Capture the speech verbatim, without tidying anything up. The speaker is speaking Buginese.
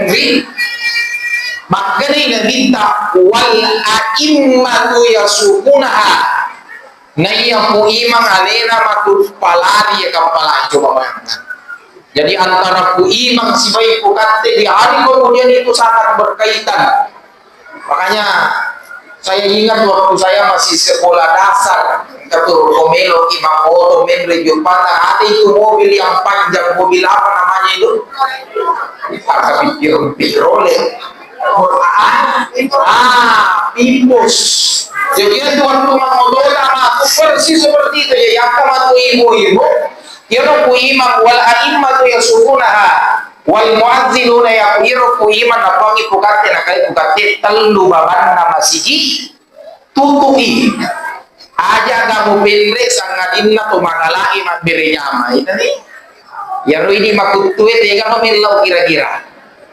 Ri, makkedai Nabitta, "Wal a'immatu yasuqunaha." Naiya ku imang alena matu palari ya kappala, coba bayangkan. Jadi antara ku imang sibawa ku katte di hari kemudian itu sangat berkaitan. Makanya saya ingat waktu saya masih sekolah dasar, kita tuh komelo ki manggoto menre Jepang, ada itu mobil yang panjang, mobil apa namanya itu? Maka pikir-pikir oleh. Ah, ah, pipus. Jadi itu waktu manggoto sama aku persis seperti itu ya, yang sama tuh ibu-ibu. Iyaro ku imang wal a'immatu yasuqunaha wal muazzinuna, ya ku iyaro ku imang napuangngi pukatte nakai pukatte tellu babanna masigi tutu'i. Aja ga mupenre sangadinna to magalai mabbere jama. Itani. Iyaro idi makuttue tega no mellau kira-kira.